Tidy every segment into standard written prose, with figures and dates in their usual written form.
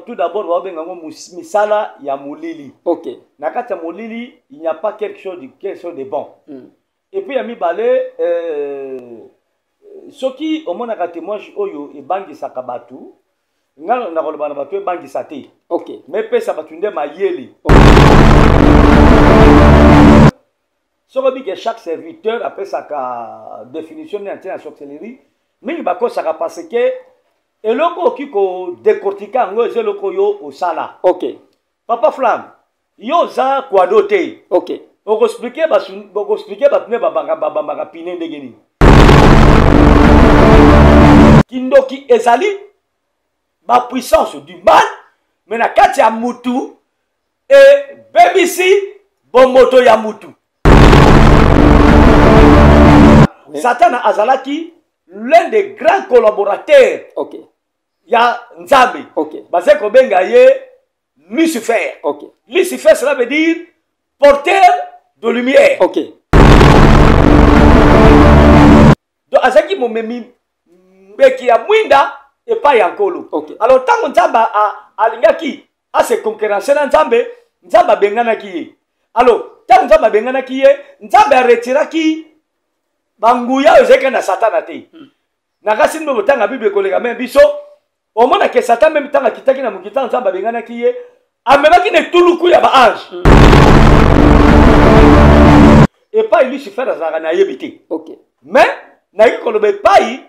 tout d'abord baobenga yango misala ya molili. Na kati ya molili, il n'y a pas quelque chose de bon. Et puis ya mibale, soki omonaka témoignage oyo ebangisaka bato, nga nakoloba na bato, ebangisa te, mais epesa bato nde mayele. Soki obike, chaque serviteur apesaka définition nde ya ntina ya sorcellerie. Mingi bakosaka parce que eloko okoki kodécortiquer yango eza eloko oyo osala. Papa Flamme, yo oza kwado te. Okoexpliquer bato nde babambaka pine ndenge nini. Kindoki ezali bapuissance du mal, mais na kati ya mutu ebebisi bomoto ya mutu. Satana azalaki l'un des grands collaborateurs ya Nzambe. Bazali kobenga ye Lucifer. Lucifer, cela veut dire porteur de lumière. Donc azalaki momemi mbeki ya mwinda epai ya Nkolo. Alors ntango Nzambe alingaki ase concurrence na Nzambe, Nzambe abenganaki ye. Alors ntango Nzambe abenganaki ye, Nzambe aretiraki banguya oyo ezalaki na Satana te. Nakasi nde botanga Bible ekoleka me biso omonake Satan, même ntango akitaki na mokili, ntango Nzambe abenganaki ye, amemaki na etuluku ya baange. Epai Lucifer azalaka, nayebi te. Mais nayebi koloba epai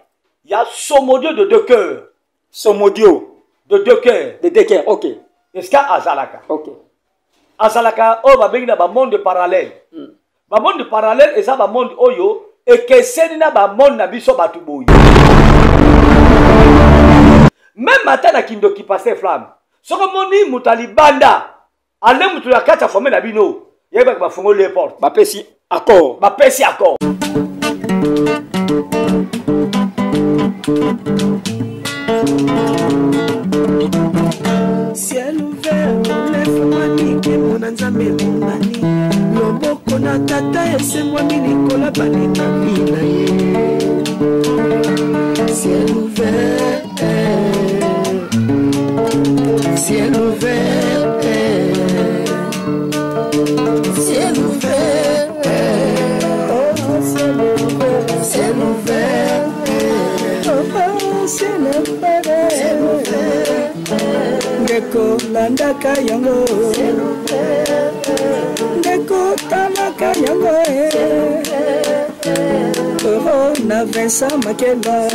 ya Somodio de deux cœurs. Somodio. De deux cœurs. De deux cœurs, ok. Esika azalaka. Azalaka oyo babengi na bamonde parallèle. Bamonde parallèle eza bamonde oyo ekeseni na bamonde na biso bato boye. Même ata na kindoki, pasteur Flamme, soki omoni moto alibanda ale moto ya kati ya famille na bino, yebaki bafungoli ye porte. Bapesi accord. Bapesi accord. Ciel ouvert efungwami, nkembo na Nzambe emonani, loboko na Tata esembwami likolo balingami na ye. Ciel ouvert, ciel ouvert, ciel ouvert, oh, ciel ouvert, ciel ouvert, oh, ciel ouvert, ciel ouvert. Ndeko, landaka yango, ndeko, talaka yango oh, na Vincent Makela.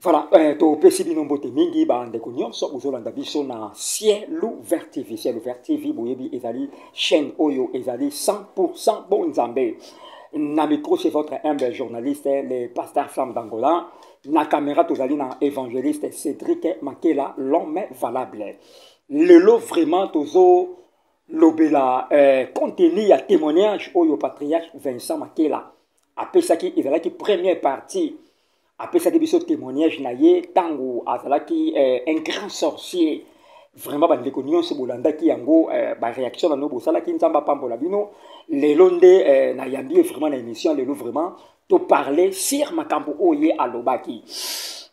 Voilà, topesi bino mbote mingi, bandeko nyonso bozolanda biso na Ciel Ouvert TV. Ciel Ouvert TV, boyebi, ezali chaîne oyo ezali 100% bon Nzambe. Na micro, c'est votre humble journaliste, le pasteur Flamme d'Angola. Na caméra, tozali na évangéliste Cédric Makela, l'homme valable. Lelo vraiment tozo lobela contenu ya témoignage oyo patriarche Vincent Makela apesaki. Ezalaki première partie. Apesaki biso témoignage na ye ntango azalaki un grand sorcier. Vraiment, bandeko nyonso bolandaki yango, baréaction na bino bosalaki, Nzambe apambola bino. Lelo nde nayambi ye vraiment na émission. Lelo vraiment toparle sur makambo oyo ye alobaki.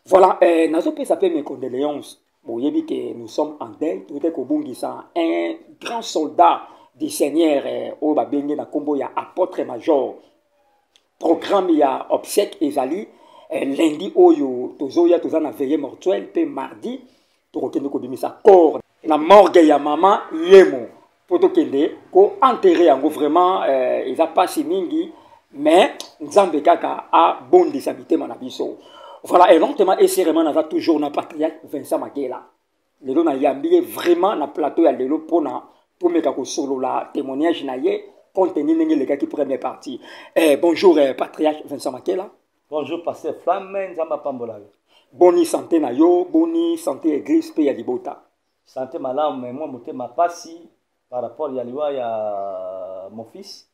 Voilà, nazopesa mpe mes condoléances. Boyebi ke nous sommes en deuil, tote kobungisa un grand soldat du Seigneur, oyo babenge na nkombo ya apôtre major. Programme ya obsèque ezali lundi oyo tozoya, toza na veillée mortuaire, mpe mardi tokokende kobimisa corps na morgue ya mama Yemo mpo tokende koenterrer yango. Vraiment, eza mpasi mingi, mais Nzambe kaka abondisa mitema na biso. Voilà, et lentement et sérieusement, naza toujours na patriarche Vincent Makela. Lelo nayambi ye vraiment na plateau ya lelo mpona tomeka kosolola témoignage na ye, compte tenu ndenge elekaki première partie. Bonjour, patriarche Vincent Makela. Bonjour, pasteur Flamme, Nzambe apambola yo. Boni santé na yo? Boni santé église mpe ya libota? Santé malamu, mais mwa motema pasi par rapport ya liwa ya mon fils.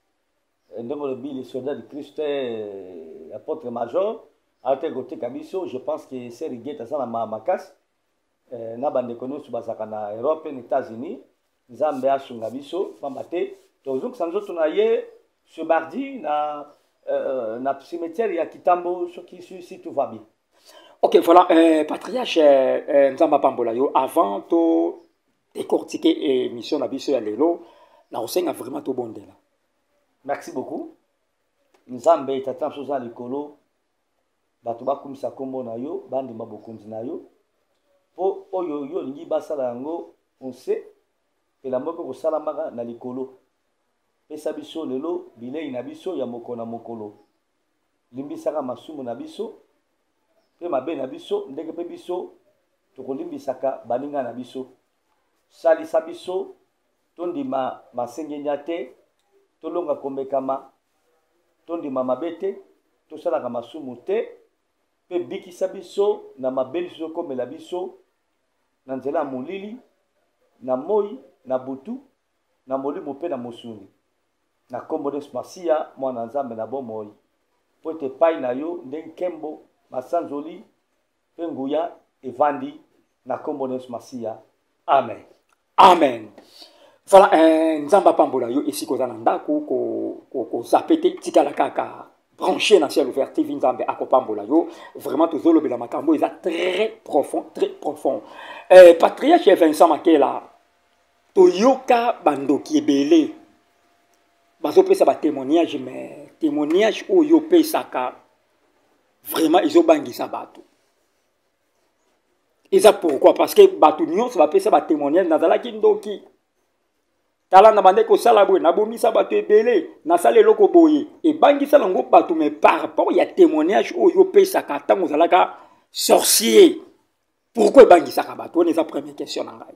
Ndenge olobi, le soldat du Christ, apôtre major, ate koteka biso. Je pense que sœur Igete aza na makasi na bandeko nyonso bazalaka na Europe na États-Unis. Nzambe asunga biso, pamba te tozongisa nzoto na ye ce mardi na na cimetière ya Kitambo, soki si tout va bien. Ok, voilà, patriarche, Nzambe apambola yo. Avant to décortiquer émission na biso ya lelo, nakosenga vraiment tobondela. Merci beaucoup. Nzambe Tata na biso oza na likolo, bato bakumisa nkombo na yo, bandima bokonzi na yo, mpo oyo yo olingi basala yango onse elamba mpe kosalamaka na likolo. Pesa biso lelo bilei na biso ya mokolo na mokolo. Limbisaka masumu na biso mpe mabe na biso, ndenge mpe biso tokolimbisaka baninga na biso. Salisa biso tondima masengenya te, tolonga komekama, tondima mabe te, tosalaka masumu te, mpe bikisa biso na mabe nyonso ezokomela biso na nzela ya molili, na moi, na butu, na molimo mpe na mosuni. Na nkombo na Yesu Masiya, Mwana ya Nzambe na bomoi, mpo ete epai na yo nde nkembo, masanzoli mpe nguya evandi, na nkombo na Yesu Masiya. Amen. Amen. Voilà, Nzambe apambola yo esika oza na ndako, kozape te, tikala kaka branché na Ciel Ouvert TV. Nzambe akopambola yo. Vraiment tozolobela makambo eza très profond, très profond. Patriarche Vincent Makela, toyoka bandoki ebele bazopesa ba témoignage, mais témoignage oyo opesaka vraiment ezobangisa bato. Eza pourquoi? Parce que bato nyonso bapesa ba témoignage, nazalaki ndoki, tala na bande kosala boye, nabomisa bato ebele, nasala eloko boye, ebangisa nango bato. Mais par rapport ya témoignage oyo opesaka ntango ozalaka sorcier, pourquoi ebangisaka bato? Wana eza première question na ngai.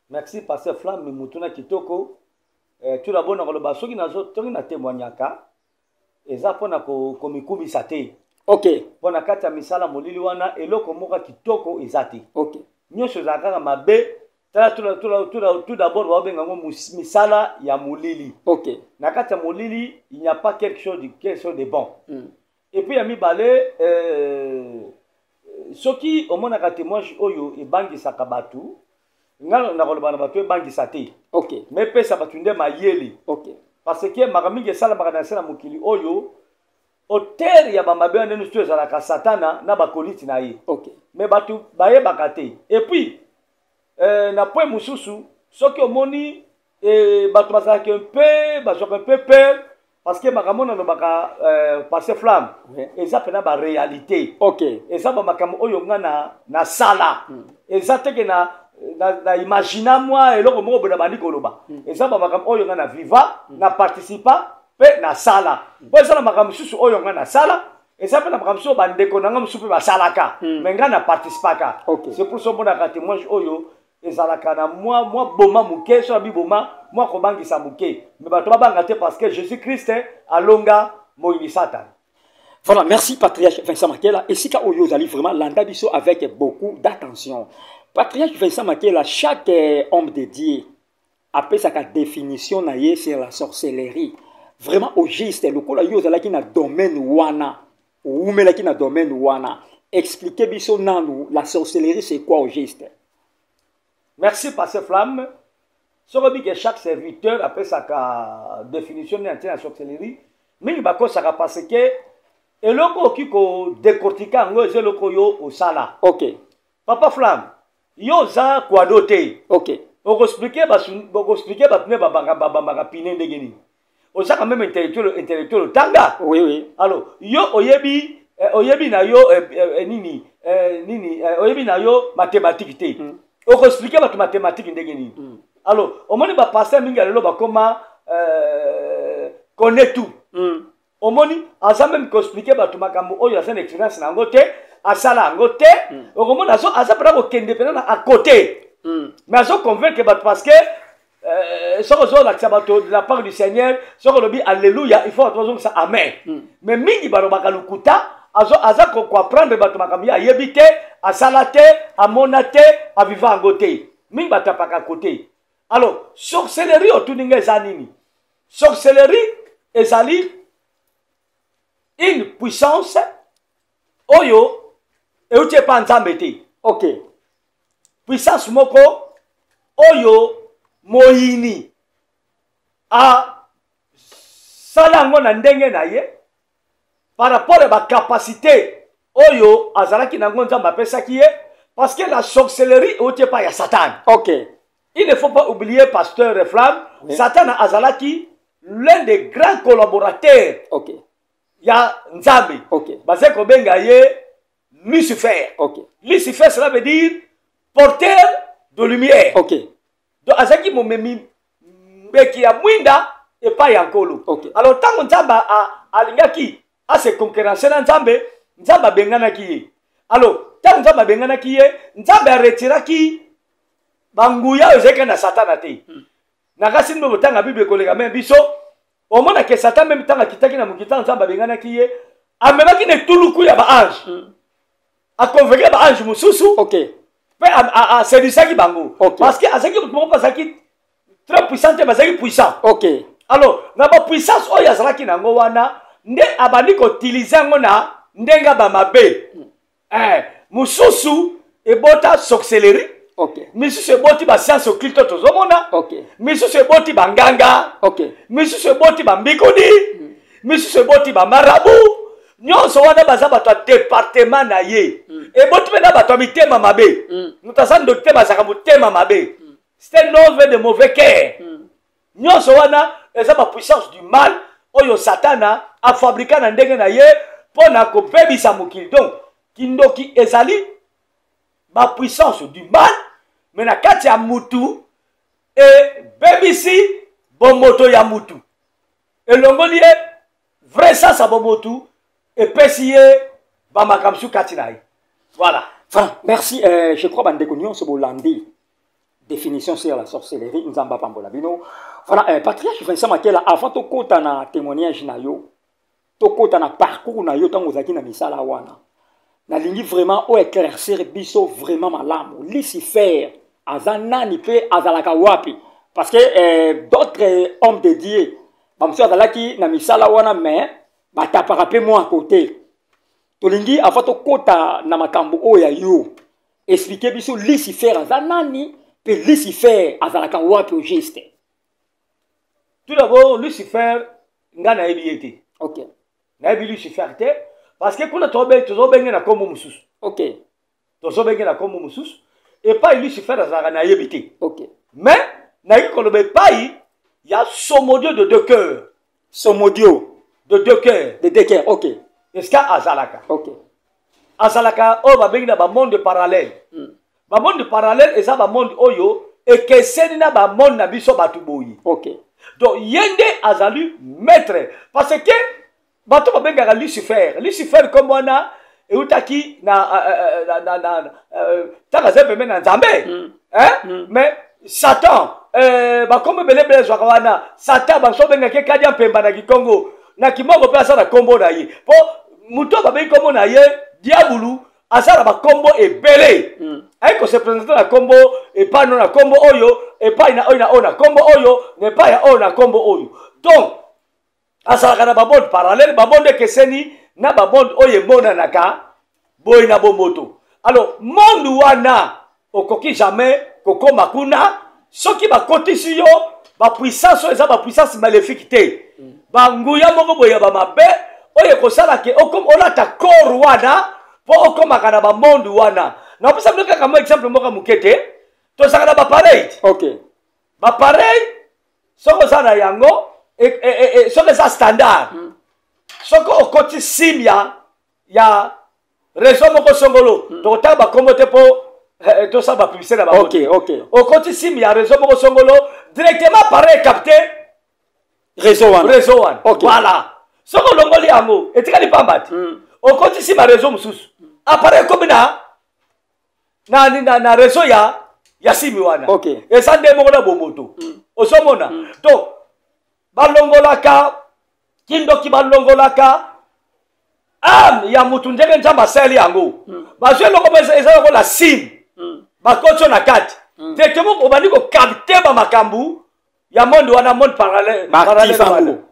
Merci, pasteur Flamme, mutuna kitoko. Tout d'abord nakoloba, soki soki natémoignaka, eza mpona komikumisa te. Mpo na kati ya misala molili wana, eloko moko ya kitoko eza te. Nyonso ezala kaka mabe. Tala, tout d'abord baobenga yango misala ya molili. Na kati ya molili, il n'y a pas quelque chose de bon. Et puis ya mibale, soki omonaka témoignage oyo ebangisaka bato, nga nakoloba na bato, ebangisa te, mais epesa bato nde mayele. Parce que makambo mingi esalamaka na se na mokili oyo, auteur ya bamabe wana nyonso ezalaka Satana na bakoliti na ye. Mais bato bayebaka te. Et puis na point mosusu, soki omoni bato bazalaka mpe bazwaka mpe peur, parce que makambo nalobaka, pasteur Flamme, eza mpena baréalité. Eza bamakambo oyo nga na nasala. Eza teke na imagina mwa eloko moko boye na bandi koloba. Eza bamakambo oyo nga na viva, na participa mpe nasala. Mpo eza na makambo mosusu oyo nga nasala, eza mpe na makambo mosusu oyo bandeko na nga mosusu mpe basalaka, mais nga na participaka. C'est pour ça omonaka témoignage oyo ezalaka na mwa boma moke, so na biboma mwa kobangisa moke, mais bato babanga te, parce que Jésus Christ alonga moyini Satana. Voilà, merci Patriarche Vincent Makela. Et si oyo ozali vraiment landa biso avec beaucoup d'attention. Patriarche Vincent Makela, chaque homme de Dieu appelle sa définition na ye sur la sorcellerie. Vraiment au juste, lokola yo ozalaki na domaine wana, oumelaki na domaine wana. Expliquez biso nanu, la sorcellerie, c'est quoi au juste? Merci, pasteur Flamme. Soki oyebi ke chaque serviteur apesaka définition nde na ntina ya sorcellerie, mingi bakosaka, parce que eloko okoki kodécortiquer yango eza eloko oyo osala. Papa Flamme, yo oza kwado te. Okoexpliquer bato nde babambaka pine ndenge nini? Oza quand même intellectuel, otanga. Oui. Alors yo oyebi, oyebi na yo nini, nini, oyebi na yo mathématique te. Okoexpliquer bato mathématique ndenge nini? Alors omoni bapasteur mingi ya lelo bakoma connaît tout. Omoni aza même koexpliquer bato makambo oyo aza na expérience na yango te, asala yango te. Okomona aza mpena kokende mpena na à côté, mais azoconvaincre bato, parce que soki ozolakisa bato de la part du Seigneur, soki olobi alleluya, il faut bato bazongisa amen. Mais mingi balobaka lokuta, aza koapprendre bato makambo ye ayebi te, asala te, amona te, aviva yango te. Mingi batapaka côté. Alors sorcellerie, otuni nga eza nini? Sorcellerie ezali une puissance oyo euti epa Nzambe te. Puissance moko oyo moyini asala yango na ndenge na ye. Par rapport ya bacapacité oyo azalaki nango, Nzambe apesaki ye, parce que la sorcellerie euti epai ya Satan. Il ne faut pas oublier, pasteur Flamme, oui. Satan azalaki l'un des grands collaborateurs ya Nzambe. Bazali kobenga ye Lucifer. Lucifer, cela veut dire porteur de lumière. Donc azalaki momemi mbeki ya mwinda epai ya Nkolo. Alors ntango Nzambe alingaki ase concurrence na Nzambe, Nzambe abenganaki ye. Alors ntango Nzambe abenganaki ye, Nzambe aretiraki banguya oyo ezalaki na Satana te. Na kasi nde botanga Bible ekoleka me biso omonake Satan meme ntango akitaki na mokili, ntango Nzambe abenganaki ye, amemaki na etuluku ya baange, aconvoquer baange mosusu mpe asedisaki bango, parce que azalaki moto moko mpe azalaki très puissant te, bazalaki puissant. Alors na bapuissance oyo azalaki nango wana nde abandi koutiliser yango na ndenge ya bamabe. Mosusu ebota sorcellerie, misusu eboti bascience occulte tozomona, misusu eboti banganga, misusu eboti bambikodi, misusu eboti bamarabu. Nyonso wana baza bato ya département na ye. Eboti mpe na bato ya mitema mabe. Moto aza ndoki te, bazalaka motema mabe. C'est un homme de mauvais cœur. Nyonso wana eza bapuissance du mal oyo Satana afabrika na ndenge na ye mpo na kobebisa mokili. Donc kindoki ezali bapuissance du mal, mais na kati ya mutu ebebisi bomoto ya mutu, elongoli ye vrai sens ya bomotu, epesi ye bamakambo mosusu kati na ye. Voilà. Voilà, merci. Je crois bandeko nyonso bolandi définition sur la sorcellerie. Nzambe apambola bino. Voilà, patriarche Vincent Makela, avant tokota na témoignage na yo, tokota na parcours na yo ntango ozalaki na misala wana, nalingi vraiment oyo éclaircir biso vraiment malamu: Lucifer aza nani mpe azalaka wapi? Parce que d'autres hommes de Dieu bamosusu azalaki na misala wana, mais batapaka mpe mwa côté. Tolingi avant tokota na makambo oyo ya yo, explique biso Lucifer aza nani mpe Lucifer azalaka wapi au juste? Tout d'abord, Lucifer, nga nayebi ye te. Nayebi Lucifer te, parce que kuna tozobenge na nkombo mosusu. Tozobenge na nkombo mosusu. Epai Lucifer azalaka, nayebi te. Mais nayebi koloba epai ya Somodio de deux cœurs. Somodio de deux cœurs. De deux cœurs, ok. Esika azalaka, azalaka oyo babengi na bamonde parallèle. Bamonde parallèle eza bamonde oyo ekeseni na bamonde na biso bato boye. Donc ye nde azali maître, parce que bato babengaka Lucifer, Lucifer nkombo wana eutaki na ntango azali pembeni na Nzambe, hein? Mais Satan, bakombo ebele ebele ezwaka wana. Satan, baso babengaki ekadi ya mpemba na Kikongo, na Kimoko mpe aza na nkombo na ye, mpo moto oyo babengi nkombo na ye diabulu aza na bakombo ebele. Ayi kose présenter na nkombo epai no na nkombo oyo, epai na oyo na oyo na nkombo oyo, na epai ya oyo na nkombo oyo. Donc azalaka na bamonde parallèle, bamonde ekeseni na bamonde oyo emonanaka boye na bomoto. Alors monde wana okoki jamais kokóma kuna soki bakotisi yo bapuissance oyo eza bapuissance maléfique te, banguya moko boye ya bamabe oyo ekosala ke olata corps wana mpo okómaka na bamonde wana. Napesa bino kaka mo exemple moko ya moke te. Tozalaka na bapareil te. Bapareil, soki oza na yango, soki eza standard, soki okoti sim ya réseau moko songolo, tokotanga bakombo te mpo tosala bapublicité na bango. Okoti sim ya réseau moko songolo, directement appareil capté réseau wana. Réseau wana. Voilà. Soki olongoli yango, etikali pamba te. Okoti sim ya réseau mosusu, appareil ekomi na réseau ya simi wana. Eza nde moko na bomoto. Ozomona, donc balongolaka kindoki, balongolaka âme ya mutu ndenge Nzambe asali yango. Bazwi eloko moko eza lokola sim, bakoti oyo na kati, directement obandi kocapter bamakambo ya monde wana, monde parallèle. Baactive parallèle wana. Yango.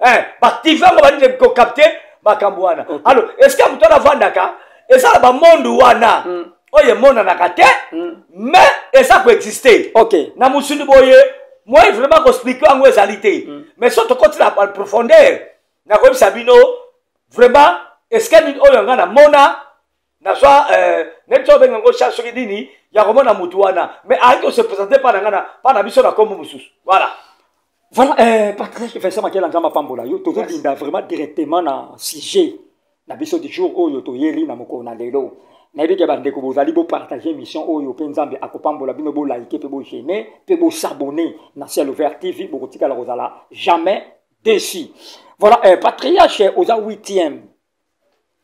Baactive yango, bandi kocapter makambo wana. Alors est ce que moto wana avandaka eza na bamonde wana oyo emonanaka te, mais eza koexiste na mosuni boye? Moi vraiment koexpliquer yango ezali te, mais so tokoti na profondeur, nakoyebisa bino vraiment. Esika nini oyo ngai namona nazwa euh, neti obenga yango chance soki nini ya komona motu wana, mais ayaki kose présente mpa na ngai mpa na biso na nkombo mosusu, voilà. Voilà, Patrick Vincent Makela, Nzambe apambola yo. Tozobinda vraiment directement na sujet na biso du jour oyo toyeli na mokolo na lelo. Nayebi ke bandeko bozali bopartage émission oyo mpe Nzambe akopambola bino. Bolike mpe bojeme mpe bosabone na Ciel Ouvert TV, bokotikala kozala jamais déçu. Voilà, patriarche, oza huitième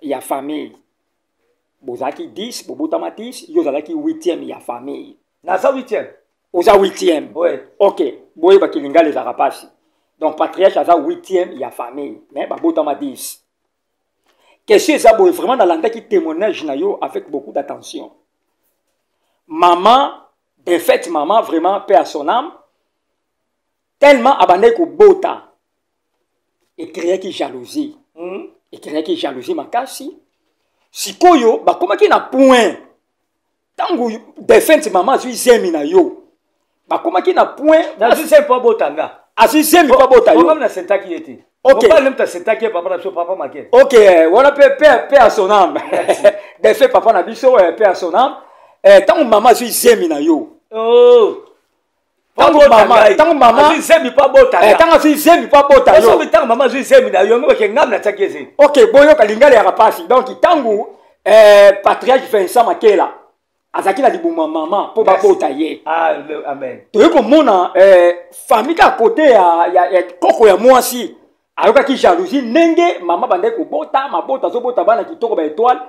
ya famille. Bozalaki 10, bobotama 10, yo ozalaki huitième ya famille. Naza huitième. Oza huitième. Ouais. Ok, boyebaki lingala ezalaka mpasi. Donc patriarche aza huitième ya famille, mais babotama 10. Question eza boye: vraiment nalandaki témoignage na yo avec beaucoup d'attention. Mama défaite, mama vraiment, paix à son âme, tellement abandaki kobota, ecréaki jalousie. Ecréaki jalousie makasi. Sikoyo bakomaki na point, ntango défunte mama azwi zemi na yo, bakomaki na point. Nazwi zemi mpo abota nga. Azwi zemi mpo abota yo. Nasentaki ye te. Ok. Mobali nde moto asentaki ye, papa na biso, papa Make. Ok, wana mpe paix à son âme, défunt papa na biso, paix à son âme. Ntango mama azwi zemi na yo, oh. Ntango mama azwi zemi mpo abota, ntango azwi zemi mpo abota yo. Ntango mama azwi zemi na yo, yango bake ngam natiaki ye zemi. Ok, boyoka lingala yaka pasi. Donc ntango patriarche Vincent Makela azalaki na libumu ya mama mpo babota ye, ah, amen, toyei komona famille kaka kote ya koko ya mwasi ayokaki jalousie ndenge mama bandaki kobota mabota, azobota bana kitoko, ba étoile.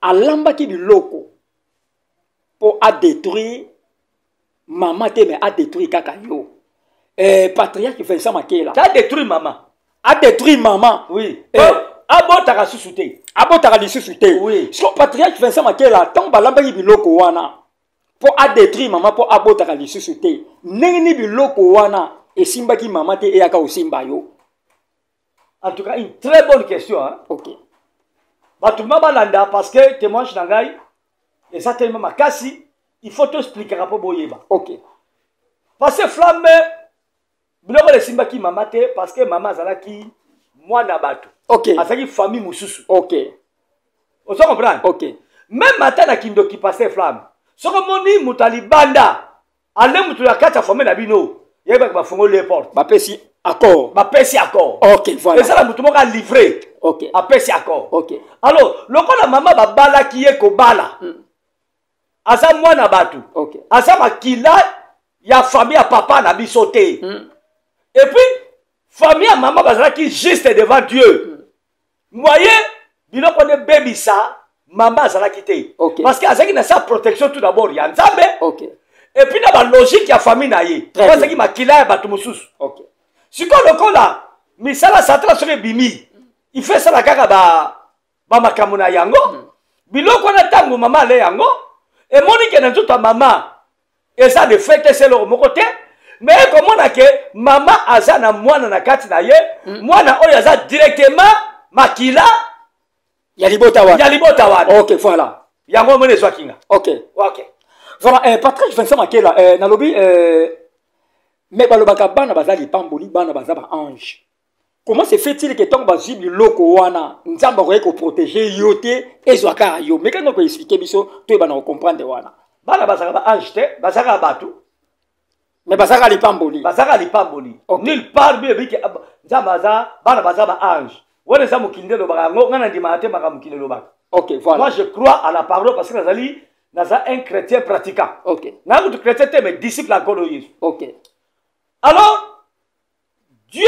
Alambaki biloko mpo adétruire mama te, mais adétruire kaka yo, patriarche Vincent Makela. Adétruire mama. Adétruire mama. Oui, abotaka susu te. Abotaka lisusu te. Oui. So patriarche Vincent Makela, ntango balambaki biloko wana mpo adétruire mama mpo abotaka lisusu te, ndenge nini biloko wana esimbaki mama te, eyaka osimba yo? En tout cas, une très bonne question, hein? Ok. Bato ma balanda, parce que témoignage na ngai eza tellement makasi, il faut toexpliquera mpo boyeba. Ok. Parce que flamme, biloko esimbaki mama te parce que mama azalaki mwana bato. Azalaki famille mosusu. Ozo comprendre? Ok. Même ata na kindoki, passe flamme, soki omoni moto alibanda ale moto ya kati ya famille na bino, yebaki bafongoli ye porte. Bapesi accord. Bapesi accord. Ok, voilà. Ezala moto moko alivre. Apesi accord. Alors lokola mama babalaki ye kobala, aza mwana bato. Aza makila ya famille ya papa na biso te. Et puis famille ya mama bazalaki juste devant Dieu. Moyen biloko nde ebebisa mama azalaki te. Parce que azalaki na sa protection tout d'abord ya Nzambe. Et puis na balogique ya famille na ye, azalaki makila ya bato mosusu. Sikoyo lokola misala Satana soki ebimi, il faut esala kaka bamakambo na yango. Biloko wana, ntango mama ale yango, emoni ke na nzoto ya mama eza de fait te, se eloko moko te, mais ekomona ke mama aza na mwana na kati na ye, mwana oyo aza directement makila ya libota wana. Ya libota wana. Ok, voilà. Yango omoni ezwaki nga. Ok, voilà. Patrick Vincent Makela, nalobi mais balobaka bana baza lipamboli, bana baza baange. Comment se fait-il que ntango bazwi biloko wana, Nzambe akoki koprotéger yo te, ezwaka yo? Mais kanga koexpliquer biso, toyeba na kocomprendre wana. Bana bazalaka baange te, bazalaka bato. Mais bazalaka lipamboli. Bazalaka lipamboli. Nulle part bi ebiki Nzambe aza bana baza baange. Wana eza mokili nde elobaka yango. Ngai nandimaka te makambo mokili elobaka. Ok, voilà. Moi, je crois à la parole, parce que nazali, naza un chrétien pratiquant. Naa kutu chrétien te, mais disciple ya Nkolo Yesu. Alors Dieu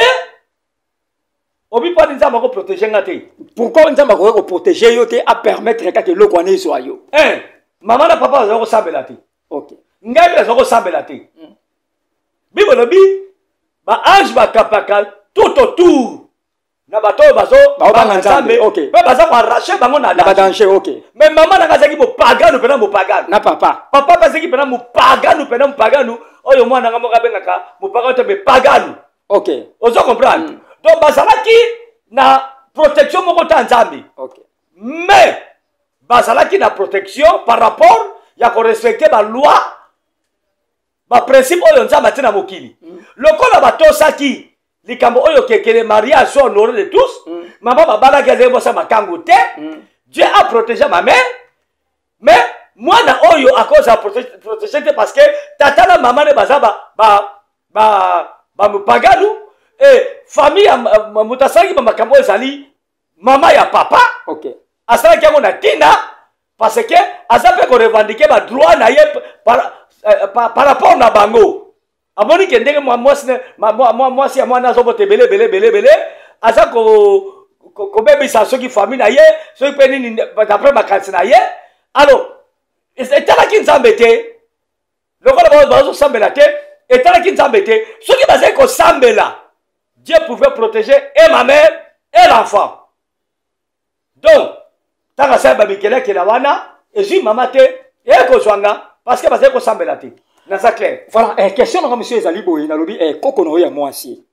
obi mpani Nzambe akoprotéger nga te. Pourquoi Nzambe akoki koprotéger yo te, apermettre kaka eloko wana ezwa yo? Un, mama na papa bazala kosambela te. Ngai mpe nazala kosambela te. Bible elobi baange bakapaka tout autour na bato oyo bazobanga Nzambe mpe baza koarracher bango na na badanger. Mais mama nanga azalaki mopagano mpena mopagano. Na papa? Papa mpe azalaki mpena mopagano, mpena mopagano oyo mwana nanga moko abengaka mopagano te, mais pagano. Ozo comprendre? Donc bazalaki na protection moko ta Nzambe. Mais bazalaki na protection par rapport ya korespecter baloi, baprincipe oyo Nzambe atie na mokili. Lokola batosaki Likambo oyo kekele mariage soit honoré de tous. Mama babalaki, azali mwasi ya makangu te. Dieu a protégé ma mère, mais mwana oyo akozala protégé te, parce que tata na mama ne baza bamopaganu e famille ya moto asalaki bamakambo oyo ezali mama ya papa. Asalaki yango na ntina parce que aza mpe korevendiquer badroit na ye par rapport na bango. Amoni ke ndenge mwasi ya mwana azobota ebele ebele ebele ebele, aza kobebisa soki famille na ye, soki mpe nini, d'après makanisi na ye. Alors etalaki Nzambe te. Lokola bazosambela te, etalaki Nzambe te. Soki bazali kosambela, Dieu pouvait protéger et ma mère et l'enfant. Donc ntango asali bamikelakela wana, ezwi mama te, eye kozwanga parce que bazali kosambela te. Naza clair? Voilà. Question nanga monsieur ezali boye. Nalobi, koko na oyo ya mwasi,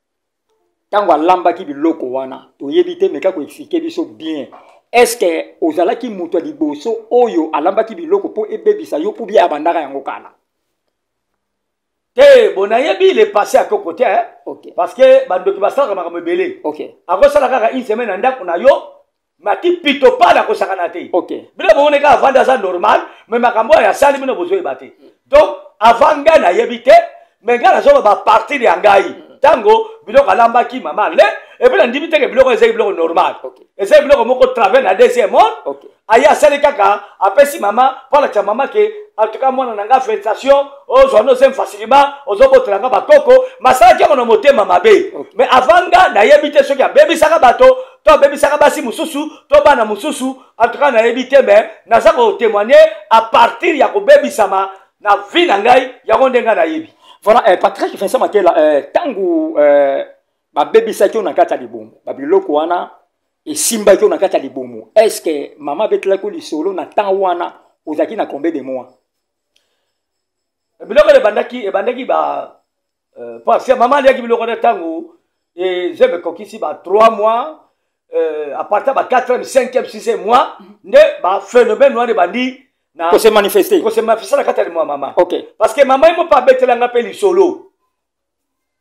ntango alambaki biloko wana, toyebi te, meka koexpliquer biso bien: est ce que ozalaki moto ya liboso oyo alambaki biloko mpo ebebisa yo, ou bien abandaka yango kala? Te, bon, nayebi le passé ya koko te, eh? Parce que bandoki basalaka makambo ebele. Akosala kaka une semaine na ndako na yo, mati pito pa na kosakana te. Bino bomoni kaka avandi, aza normal, mais makambo oyo asali, bino bozoyeba te. Donc avant ngai nayebi te, mais ngai nazoba bapartir ya ngai ntango biloko alambaki mama le, et puis nandimi teke biloko ezali biloko normal. Ezali biloko moko travers na deuxième monde. Aye asali kaka, apesi mama mpo alakisa mama ke en tout cas mwana na nga, félicitation, ozwa no ozemi facilement, ozobotela nga bakoko. Masalaki yango na motema mabe. Mais avant nga nayebi te soki abebisaka bato to abebisaka basi mosusu to bana mosusu. En tout cas nayebi te, mais naza kotémoigner à partir ya kobebisama na vie na ngai, yango nde ngai nayebi. Voilà. Patrick Vincent Makela, ntango babebisaki yo na kati ya libumu, babiloko wana esimbaki yo na kati ya libumu, est ce que mama abetelaki yo lisolo? Na temps wana ozalaki na combien de mois? Biloko ebandaki ba parce que mama aliaki biloko wana ntango ezembe ekokisi ba 3 mois, à partir ba 4e, 5e, 6e mois nde baphénomène wana ebandi na kose manifester. Kose manifester na kati ya libumu ya mama. Parce que mama ye mo mpe abetelanga mpe lisolo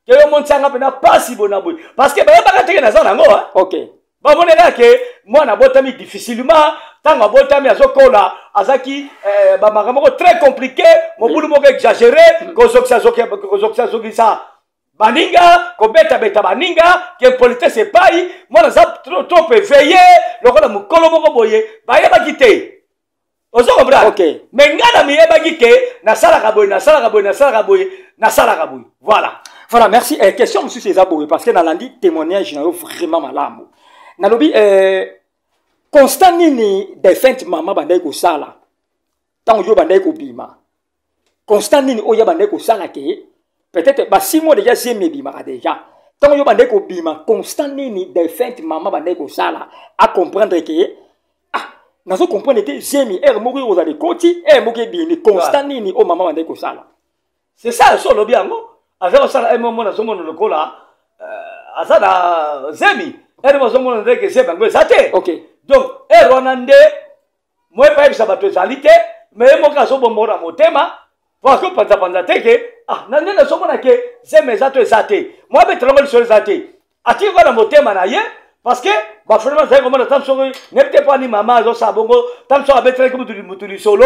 ke yo monisanga mpe na pasi boye na boye, parce que bayebaka teke naza nango, hein. Bamonela ke mwana abotami difficilement. Ntango abotami, azokola, azaki bamakambo moko très compliqué, mobulu moko exagéré, kozokisa kozokisa zokisa baninga, kobetabeta baninga, ke impolitesse epai mwana aza trop éveillé lokola mokolo moko boye. Bayebaki te, ozo comprendre? Mais ngai na miyebaki ke nasalaka boye, nasalaka boye, nasalaka boye, nasalaka boye, voilà. Voilà, merci. Question mosusu eza boye, parce que nalandi témoignage na yo vraiment malamu. Nalobi, constat nini défunte mama bandaki kosala ntango yo bandaki kobima? Constat nini oyo ya bandaki kosala ke peut-être ba 6 mois déjà zemi ebimaka déjà? Ntango yo bandaki kobima, constat nini défunte mama bandaki kosala acomprendre ke ah, nazo comprendre te, zemi heure moko ekozala ekoti, heure moko ebimi? Constat nini oyo mama bandaki kosala? C'est ça. So olobi yango, aza kosala eme omona, azomona lokola aza na zemi, heure mo azomona ndenge zemi yango eza te. Donc heure wana nde moyebi ayebisa bato ezali te, mais ye moko azobomba na motema po akopanzapanza te ke ah, na nde nazomona ke zemi eza to eza te. Mo abetelango lisolo eza te, atiki kaka na motema na ye, parce que bafrema azali komona ta soki nayebi te mpo ani mama azosala bongo. Ta soki abetelaki mutu lisolo,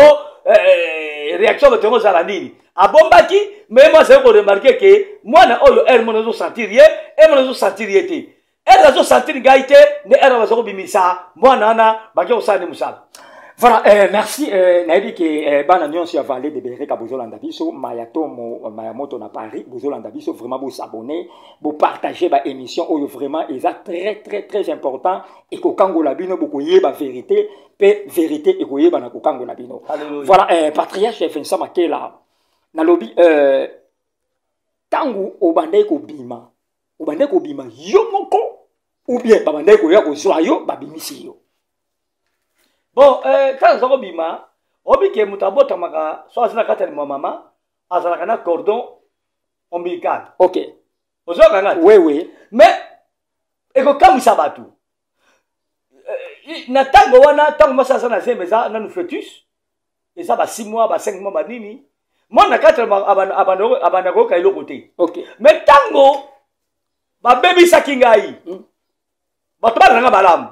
réaction bato yango ozala nini? Abombaki, mais ye mo azali koremarquer ke mwana oyo, heure mona azosentir ye, heure mona azosentir ye te, heure azosentir ngai te, nde heure baza kobimisa mwana wana, bake kosala nde mosala. Voilà, merci. Nayebi ke bana nyonso ya Vallée de Bereka bozolanda biso, Maya Tomo, Maya Moto na Paris, bozolanda biso. Vraiment bosabonner, bopartager ba émission oyo, vraiment eza très très très important. Ekokangola bino, bokoyeba vérité, mpe vérité ekoyeba na kokangola bino. Alléluia. Voilà, patriarche Vincent Makela, nalobi, ntango obandaki kobima, obandaki kobima yo moko ou bien babandaki koya kozwa yo, babimisi yo? Bon, ntango aza kobima, oyebi ke moto abotamaka so aza na kati ya limwa mama, azalaka na cordon ombilical. Ozoyoka nga? Oui. Mais ekokamwisa bato. Na ntango wana, ntango mwasi aza na zemi, eza nanu fœtus, eza ba 6 mois, ba 5 mois, banini, mwana na kati abanda koyoka eloko te. Mais ntango Babebisaki ngai. Bato bana nanga malamu.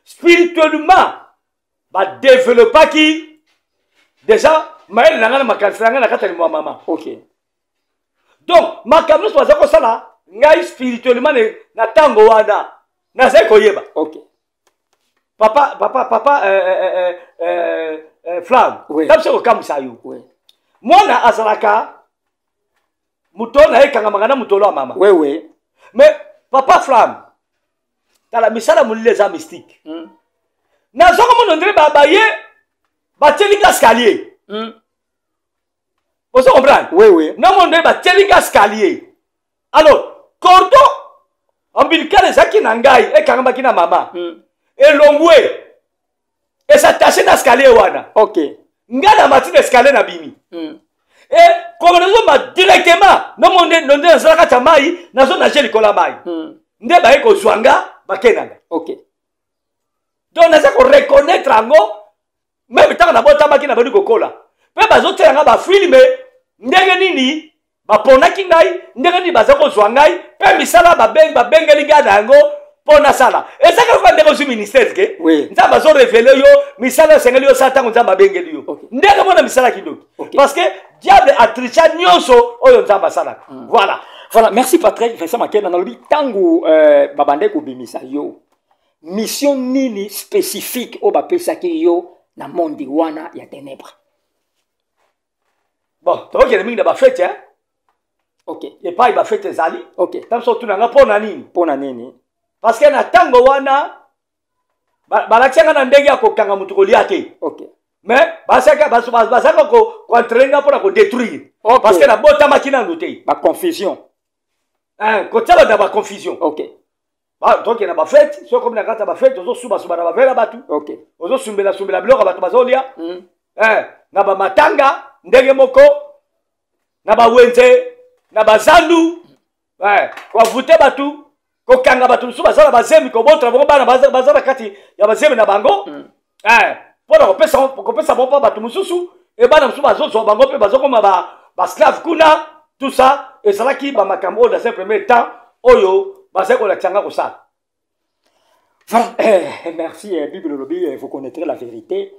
Spirituellement badevelopaki déjà mayele na ngai na makanisi na ngai na kati ya limwa mama. Donc makambo nyonso baza kosala ngai spirituellement na ntango wana nazali koyeba. Papa Flamme, Oui. ta biso kokamwisa yo. Mwana azalaka motolo na ye ekangamaka na motolo ya mama. Oui. Mais papa Flamme, tala, misala molili eza mystique. Nazwaka mona ndenge baye batieli nga escalier. Ozo comprendre? Oui. Namona ndenge batieli nga escalier. Alors cordon ombilical ezalaki na ngai, ekangamaki na mama, elongwe, es'attache na escalier wana. Ngai na mati na escalier, na bimi. E koma nazoma directement, nomo nde nde nazala kati ya mai, nazonage likolo ya mai. Nde baye kozwa nga, bakendanga. Donc naza koreconnaître yango même ntango nabotamaki, nabandi kokola mpe bazotiela nga bafilms ndenge nini baponaki ngai, ndenge nini baza kozwa ngai mpe misala babengeli ngai na yango mpo nasala. Eza kaka ndenge ozwi ministère ke Nzambe azorévéler yo misala esengeli yosala ntango Nzambe abengeli yo. Ndenge mona misala kindoki, parce que diable atricha nyonso oyo Nzambe asalaka. Voilà. Voilà, merci Patrick Vincent Makela. Nalobi, ntango babandaki kobimisa yo, mission nini spécifique oyo bapesaki yo na monde wana ya ténèbre? Bon, tokokende mingi na bafêtes, hein? Epai bafêtes ezali. Ta biso otunanga mpo na nini? Mpo na nini? Parce que na ntango wana balakisi nga na ndenge ya kokanga motu kolia te. Mais bazalaka koentraîner nga mpona kodétruire, parce que nabotamaki nanu te. Baconfusion. Kotia bato na baconfusion. Tokende na bafêtes, soki okomi na kati ya bafêtes, ozosubasuba na baverres ya bato, ozosumbelasumbela biloko ya bato bazolia. Na bamatanga ndenge moko, na bawenze, na bazandu, koavute bato, kokanga bato mosusu baza na bazemi, kobotola bango bana baza na kati ya bazemi na bango, mpona kopesa bango mpo bato mosusu e bana mosusu bazozwa bango mpe bazokoma baesclaves kuna. Tout ça ezalaki bamakambo oyo dans un premier temps oyo bazali kolakisa nga kosala. Voilà, merci. Bible elobi, vous connaîtrez la vérité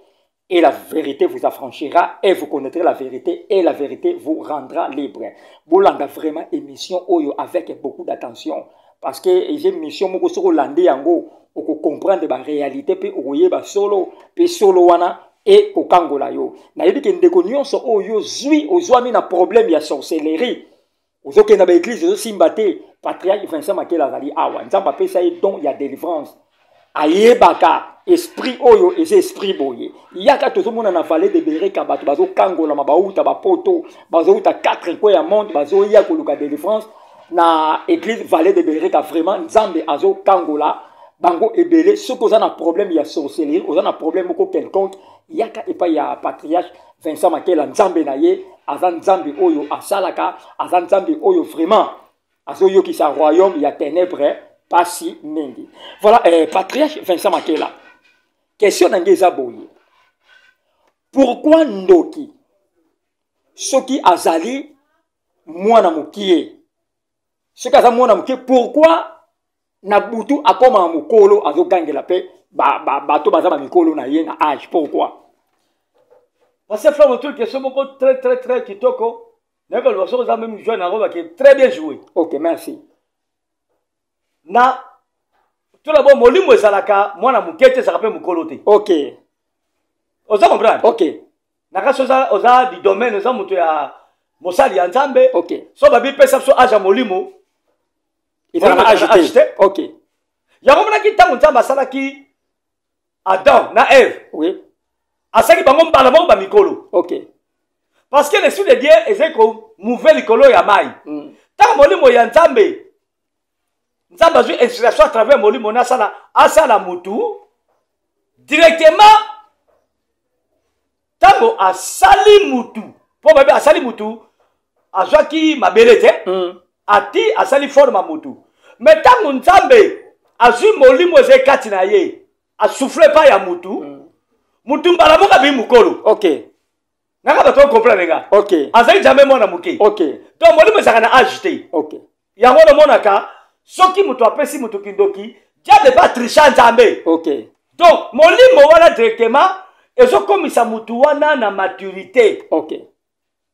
et la vérité vous affranchira, et vous connaîtrez la vérité et la vérité vous rendra libre. Bolanda vraiment émission oyo avec beaucoup d'attention, parce que j'ai mission moko, soko lande yango, oko comprendre ba réalité pe okoyeba solo pe solo wana e kokangola yo. Nayebi ke ndeko nyonso oyo zwi ozwami na problème ya sorcellerie, ozokenda baéglise, ozosimba te, patriarche Vincent Makela azali awa. Nzambe apesa ye don ya délivrance, ayebaka esprit oyo eza esprit boye. Yaka, tozomona na Vallée de Bereka bato bazokangolama, bauta bapoto, bazouta quatre coins ya monde, bazoya koluka délivrance na église Vallée de Bereka. Vraiment Nzambe azokangola bango ebele. Soki oza na problème ya sorcellerie, oza na problème moko quelconque, yaka epai ya patriarche Vincent Makela. Nzambe na ye aza Nzambe oyo asalaka, aza Nzambe oyo vraiment azoyokisa royaume ya ténèbre pasi mingi. Voilà, patriarche Vincent Makela, question na ngai eza boye: pourquoi ndoki soki azali mwana mokie, soki aza mwana mokie, pourquoi na butu akómaka mokolo, azogangela mpe bato baza bamikolo na ye na age? Pourquoi? Parce que frère Motul, question moko très très très kitoko. Nayebi koloba soki oza même joueur nango bake très bien joué. Ok, merci. Na tola bo molimo ezalaka mwana moke te, ezalaka mpe mokolo te. Oza comprendre? Ok. Na kasi oza du domaine, oza moto ya mosali ya Nzambe. So babi pesa biso age ya molimo. Ezalaka age te. Yango monaki ntango Nzambe asalaki Adam na Eve, asalaki bango mbala moko bamikolo. Parce que l'esprit de Dieu ezali komouve likolo ya mai. Ntango molimo ya Nzambe, Nzambe azwi inspiration à travers molimo na asala mutu directement, ntango asali mutu, mpo babi asali mutu, azwaki mabele te. Ati asali forme ya mutu, mais ntango Nzambe azwi molimo ezali kati na ye, asouffle pa ya mutu, mutu mbala moko abi mokolo. Nanga bato ocomprendre nga. Azali jamais mwana moke. Donc molimo ezalaka na age te. Yango namonaka. Soki moto apesi moto kindoki, diable mpe atricha Nzambe. Donc molimo wana directement ezokomisa motu wana na maturité,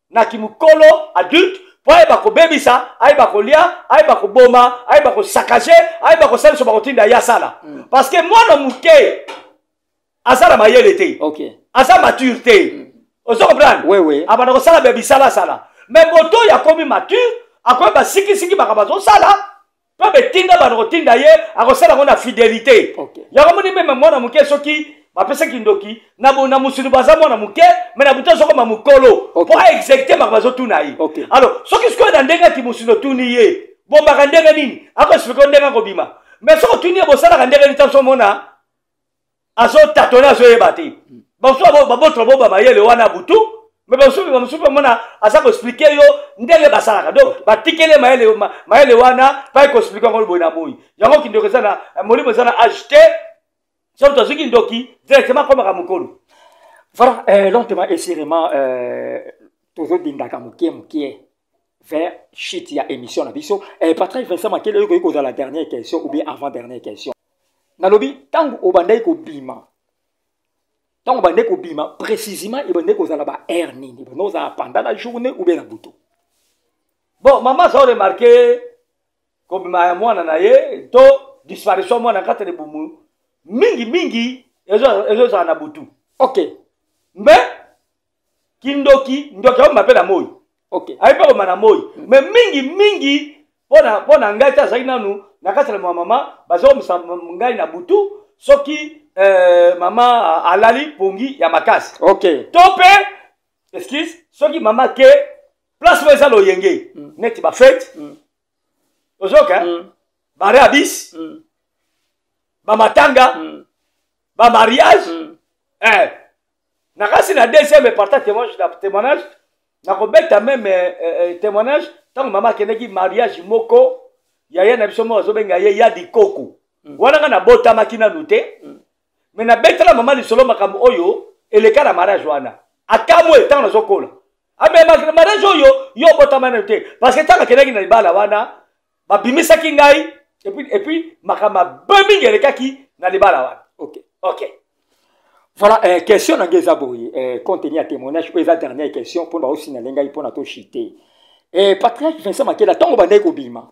na kimokolo adulte, mpo ayeba kobebisa, ayeba kolia, ayeba koboma, ayeba kosaccager, ayeba kosala nyonso bakotinda ye asala. Parce que mwana moke aza na mayele te, aza mature te. Ozo comprendre? Oui, oui. Abanda kosala be bisalasala, mais moto oyo akomi mature akoyeba sikisiki makambo azosala, mpe betinda bana kotinda ye, akosala yango na fidélité. Yango moni, même mwana moke, soki bapesaki ndoki na mosuni, baza mwana moke, mais na butu azokoma mokolo mpo aexécute makambo azotuna ye. Alors soki sikoyo na ndenge ati mosuni, otuni ye bombaka ndenge nini, akoexpliquer ndenge akobima. Mais soki otuni ye bosalaka ndenge nini, taso omona azotâtonner, azoyeba te. Bamosusu babotola bo bamayele wana butu, mais bamosusu mpe omona aza koexpliquer yo ndenge basalaka. Donc batikeli mayele, mayele wana pai koexpliquer yango boye na boye. Yango kindoki eza na molimo, eza na age te. Soki tozwiki ndoki, directement akomaka mokolo. Voilà, lentement et sûrement, tozodindaka moke moke vers chute ya émission na biso. Patrick Vincent Makele, oyo koki kozala dernière question ou bien avant dernière question. Nalobi, ntango obandaki kobima, ntango obandaki kobima précisément, ebandaki kozala ba heure nini? Ebandaki kozala pendant la journée ou bien na butu? Bon, mama aza remarquer kobima ya mwana na ye to disparition ya mwana kati na libumu, mingimingi ezozala na butu. Mais kindoki, ndoki akobima mpe na moi. Ayebi mpe kobima na moi, mais mingi mingi mpona ngai te, azalaki nanu na kati ya mama, baza komisa ngai na butu, soki mama alali pongi ya makasi. To mpe, excuse, soki mama ke place mo eza loyenge, neti bafêtes, ozoka bare ya bis, bamatanga, bamariage. Nakasi na deuxième partie témoignage, na témoignage nakobeta même témoignage ntango mama akendaki mariage moko, yaya na biso moko azobenga ye Yadi Koko. Wana nga nabotamaki nanu te, mais nabetela mama lisolo, makambo oyo eleka na mariage wana. Akamwe ntango nazokola ame mariage oyo, yo obotama nanu te, parce que ntango akendaki na libala wana, babimisaki ngai, et puis makambo mabe mingi elekaki na libala wana. Ok. Voilà, question na ngai eza boye, compte tenu ya témoignage oyo, eza dernière question mpona baosignaler ngai mpona tochuter. Patriarche Vincent Makela, ntango obandaki kobima,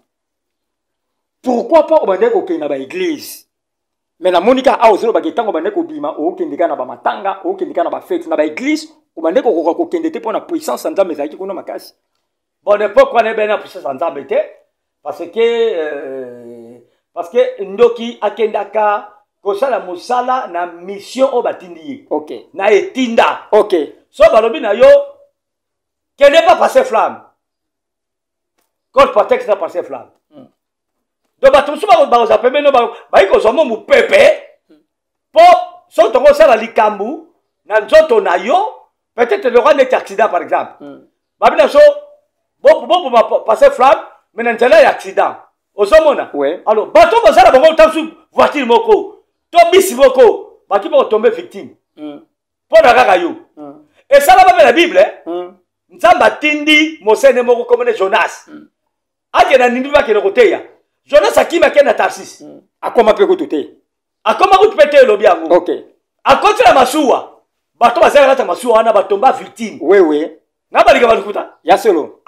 pourquoi pas obandaki kokende na baéglise? Mais namoni kaka awa ozolobaki ntango obandaki kobima, okende kaka na bamatanga, okende kaka na bafêtes. Na baéglise obandaki kokoka kokende te mpona puissance ya Nzambe ezalaki kuna makasi? Bon, époque wana ebeni na puissance ya Nzambe te, parce que ndoki akendaka kosala mosala na mission oyo batindi ye, na etinda. So balobi na yo kende pa passer Flamme, code protect na passer Flamme. Donc bato mosusu bakozala pembeni, bayi kozwa mo mopepe, mpo soki tongo osala likambo na nzoto na yo, peut-être lokwa neti accident par exemple, babi na so boboma passer Flamme, mais na nzela ya accident ozomona. Alors bato bazala bango tasu voiture moko to bisi moko, baki bakotomber victime mpo na kaka yo. Esalama mpe na Bible. Nzambe atindi mosene moko komone Jonas, akende na Ninive, akende koteya. Jonas akimi, akende na Tarsis. Akoma mpe kutu te. Akoma kutu mpe te, elobi yango. Akoti na masuwa, bato bazali kati ya masuwa wana batomba victime. Na balinga balukuta. Ya solo.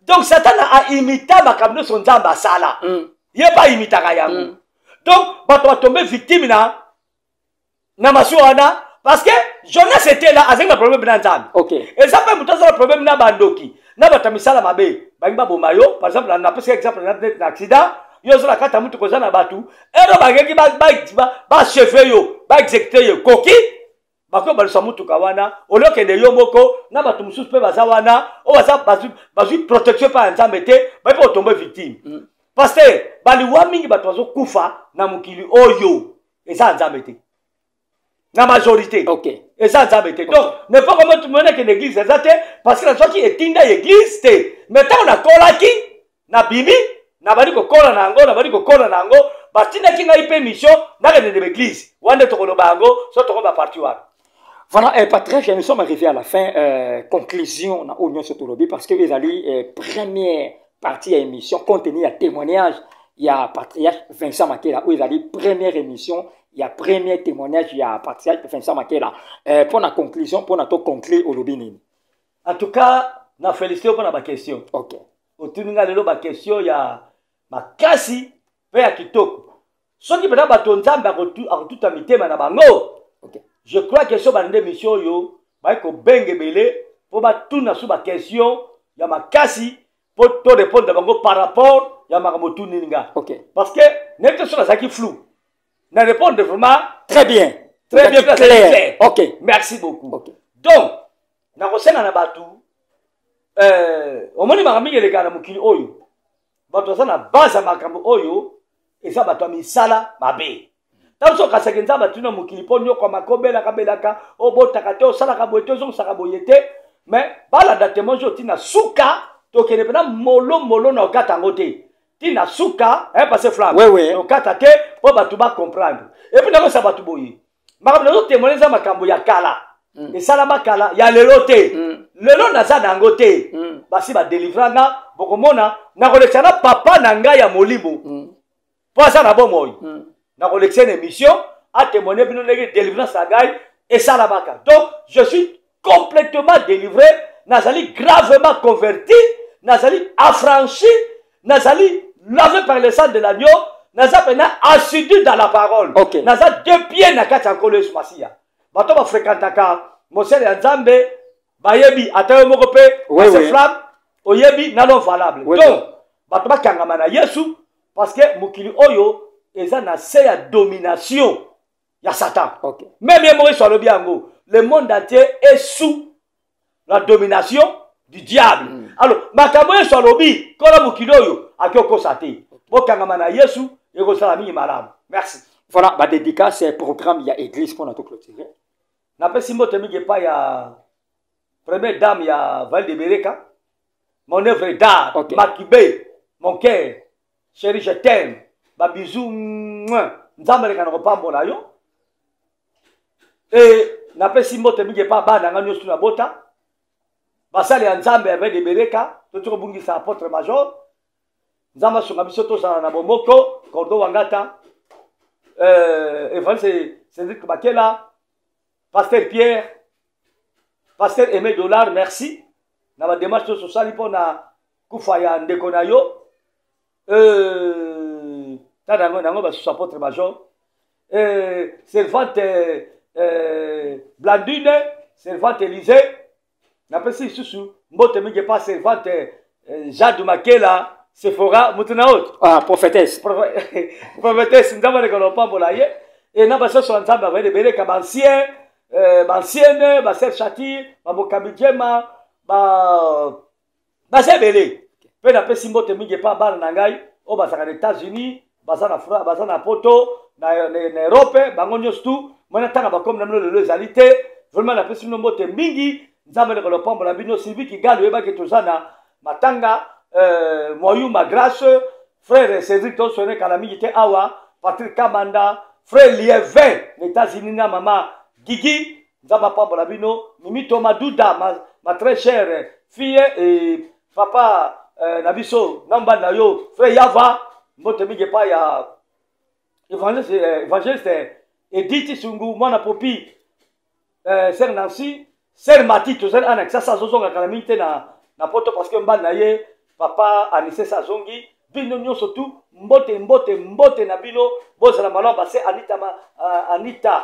Donc Satana aimita makambo nyonso Nzambe asala. Ye mpe aimitaka yango. Donc bato batombe victime na masuwa wana, parce que Jonas était là, azalaki na problème na Nzambe. Eza mpe moto aza na problème na bandoki, na bato ya misala mabe, bangi baboma yo. Par exemple, napesaka exemple na accident, yo oza na kati ya mutuka, oza na bato ero bakeki baachever yo, baexécuter yo, koki bakoki balusa mutuka wana olokende yo moko na bato mosusu mpe baza wana, oyo baza bazwi protection epai ya Nzambe te, bayi mpe kotomber victime. Parce que baliwa mingi, bato bazokufa na mokili oyo, eza ya Nzambe te na majorité. Eza Nzambe te. Donc ne pas comme moneke na église eza te, parce que nazwaki etinda ya église te. Mais ntango nakolaki, nabimi, nabandi kokola na yango, nabandi kokola na yango, batindaki ngai mpe mission, nakende na baéglise wana nde tokoloba yango so tokoba parti wana. Voilà, Patrick, nous sommes arrivés à la fin. Conclusion, na oyo nyonso tolobi, parce que ezali première partie ya émission compte tenu ya témoignage ya patriarche Vincent Makela oyo ezali première émission ya premier témoignage ya patriarche Vincent Makela. Mpo na conclusion, mpo na to conclure, olobi nini? En tout cas, na félicité mpo na baquestion. Otuni nga lelo baquestion ya makasi mpe ya kitoko. Soki mpenza bato Nzambe akotuta mitema na bango, je crois que so balanda émission oyo, baye kobenga ebele mpo batuna so baquestion ya makasi mpo to répondre bango par rapport ya makambo otunini nga. Parce que neti so nazalaki flou na répondre vraiment. Très bien. Très bien. Clair, clair. Merci beaucoup. Donc nakosenga na bato, omoni makambo mingi elekaka na mokili oyo, bato baza na base ya makambo oyo eza bato ya misala mabe. Ntango so okasaki Nzambe atuni na mokili mpo nyokwamaka, obelaka belaka, obotaka te, osalaka boye te, ozongisaka boye te, mais balanda témoignage oyo ntina suka. Tokende mpena molo molo na okata yango te ntina suka, hein, passe flamme. Okata te mpo bato bacomprendre. Et puis nakosa bato boye, makambo nazotémoigne eza makambo ya kala, esalama kala, ya lelo te. Lelo naza na yango te. Basi badélivra nga. Bokomona nakolekisa na papa na ngai ya molimo mpo aza na bomoi. Nakolekisa na émission, atémoigne bino ndenge délivrance na ngai esalamaka. Donc je suis complètement délivré, nazali gravement converti, nazali affranchi, nazali lavé par le sang de l'agneau, naza mpena assidu dans la parole. Naza deux pieds na kati ya Nkolo Yesu Masiya. Bato bafréquentaka mosele ya Nzambe bayebi, ata yo moko mpe flamme oyebi nano valable. Donc bato bakangama na Yesu, parce que mokili oyo eza na se ya domination ya Satan. Même ye moko Yesu alobi yango: le monde entier est sous la domination du diable. Alors makambo Yesu alobi, kola mokili oyo aki okosa te. Bokangama na Yesu, ekozala mingi malamu. Merci. Voilà, badédicace, programme ya église mpona toclôturer. Napesi mbote mingi epai ya première dame ya Val de Bereka, mon œuvre d'art. Makibe, mon cœur chéri, je t'aime, babisous. Nzambe aleka na kopambola yo. E napesi mbote mingi epai bana nga nyonso na bota, basali ya Nzambe ya Val de Bereka. Toti kobungisa apôtre major, Nzambe asunga biso tozala na bomoko. Cordo Wangata, évangéliste Cédric Bakela, pasteur Pierre, pasteur Aimé Dollar, merci na badémarche nyonso osali mpo na kufa ya ndeko na yo. Tala yango basusu, apôtre major, servante Blandine, servante Élysée. Napesi lisusu mbote mingi epa servante Jade Makela Sephora, moto na oyo. Ah, prophétesse. Prophétesse, Nzambe aleka na opambola ye. E na basoso ya Nzambe avali ebeleka, baancien, baancienne, baser Chatir, bamokambi Jema, baza ebele. Mpe napesi mbote mingi epa bana na ngai oyo bazalaka na États-Unis, baza na Poto, na Europe, bango nyonso tu mwana ntanga bakomi na bino lelo ezali te. Vraiment napesi bino mbote mingi, Nzambe aleka lopambola bino. Sylvie Kigali, oyebaki toza na matanga, Moyuma Grâce, frère Cédric tosone kala mingi te awa, Patrick Kamanda, frère Lievin na États-Unis na mama Gigi, Nzambe apambola bino. Mimi Tomaduda, ma très chère fille, et papa na biso na mobali na yo frère Yava, mbote mingi epai ya évangéliste Edith Sungu, mwana Popi, sœur Nancy, sœur Mati. Tozali ana Kisasa, azozonga kala mingi te na Poto, parce que mobali na ye papa Anisesa azongi. Bino nyonso tu, mbote, mbote, mbote na bino, bozala malamu. Base Anita, Anita,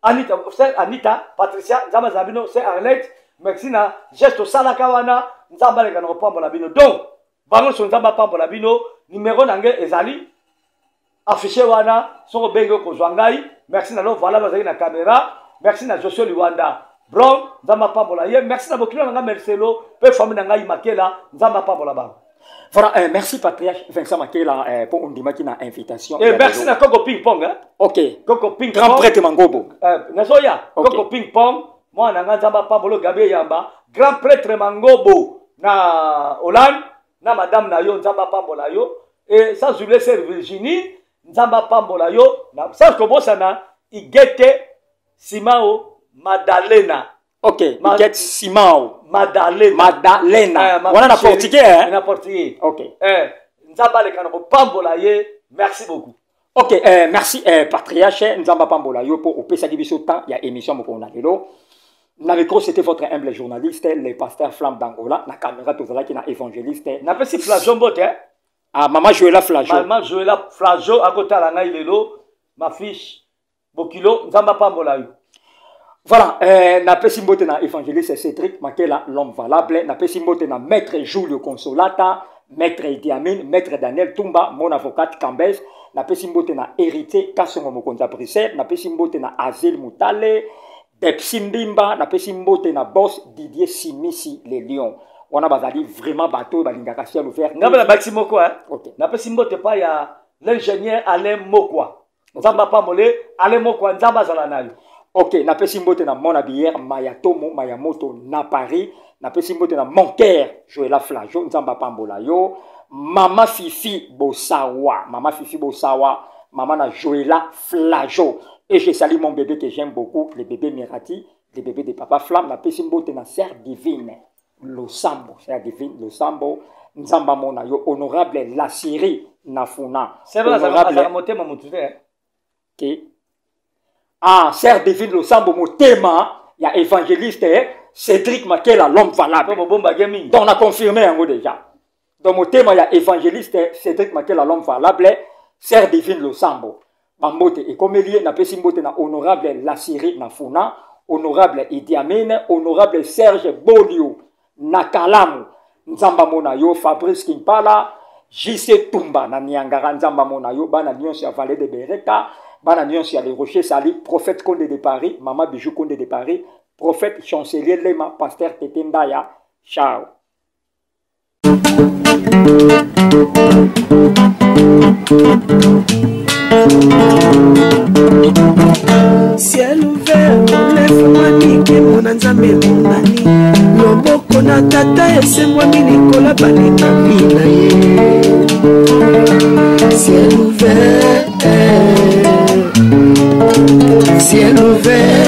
Anita, sœur Anita Patricia, Nzambe azala bino. Sœur Arlette, merci na geste osalaka wana, Nzambe aleka na kopambola bino. Donc bango nyonso, Nzambe apambola bino. Numero na nge ezali affiché wana, soki obengi okozwa ngai. Merci na lo voilà bazalaki na caméra. Merci na Josio Liwanda Brown, Nzambe apambola ye. Merci na bokilo na ngai Mercelo mpe famille na ngai Makela, Nzambe apambola bango. Voilà, merci patriarche Vincent Makela pour ondimaki na invitation. Et merci na Koko Ping Pong, hein? Koko Ping Grand Pong. Prêtre Mangobo. Nazoya. Koko Ping Pong, mwana nga, Nzambe apambola. Gabi Yamba, grand prêtre Mangobo na Hollande, na madame na yo, Nzambe apambola yo. Et sans oublier sœur Virginie, Nzambe apambola yo. Na sans kobosana Igete Simao Madalena. Ok, Huguette Simao. Madalena. Madalena. Eh, wana na portugais, hein? Na portugais. Ok. Eh, Nzambe aleka na kopambola ye. Merci beaucoup. Ok, merci patriarche Nzamba Pambola yo po opesaki biso temps ya émission mokolo na lelo. Na micro, c'était votre humble journaliste, le pasteur Flamme d'Angola. Na caméra, tozalaki na évangéliste. Napesi Flajo mbote, hein? Ah, maman Joëla Flajo. Maman Joëla Flajo, akotala ngai lelo, ma fiche, bokilo, Nzamba Pambola yo. Voilà, napesi mbote na évangéliste Cédric Makela, l'homme valable. Napesi mbote na maître Julio Consolata, maître Idi Amin, maître Daniel Tumba, mon avocat Cambès. Napesi mbote na héritier Kasongo Mokonza Bruxelles. Napesi mbote na Azil Mutale, Depsi Mbimba. Napesi mbote na boss Didier Simisi les Lions. Wana bazali vraiment bateau balingaka ciel ouvert. Ngabe na bakisi moko, hein. Ok. Napesi mbote pa ya l'ingénieur Alain Mokwa. Nzamba pamole, Alain Mokwa, Nzamba zala na yo. Ok, napesi mbote na mon habilleur Mayatomo Mayamoto na Paris. Napesi mbote na mon cœur Joëla Flajo, Nzamba pambola yo. Mama Fifi Bosawa, Mama Fifi Bosawa, Mama na Joëla Flajo. Et je salue mon bébé que j'aime beaucoup, le bébé Mirati, le bébé de Papa Flamme. Napesi mbote na sœur divine Losambo, sœur divine Losambo, Nzamba mona yo, honorable La Syrie Nafuna. C'est vrai, honorable ça motema mutu te, hein. Ke Ah, sœur divine Losambo motema ya évangéliste, hein, Cédric Makela, l'homme valable. Bon, bon, bah, gaming. Donc on a confirmé yango déjà. Donc motema ya évangéliste Cédric Makela, l'homme valable, sœur divine Losambo. Bambote ekomeli ye, napesi mbote na honorable La Syrie Nafuna, honorable Idi Amin, honorable Serge Bolio na Kalamu, Nzamba mona yo, Fabrice Kimpala, JC Tumba na Niangara, Nzamba mona yo, bana nyonso ya Vallée de Bereka, bana nyonso ya Les Rochers Sali, prophète Condé de Paris, Mama Bijou Condé de Paris, prophète Chancelier Lema, pasteur Tete Ndaya, ciao. Ciel ouvert, lefungwami nkembo na Nzambe emonani, loboko na tata esembwami likolo balekami na ye. Ciel ouvert, ciel ouvert.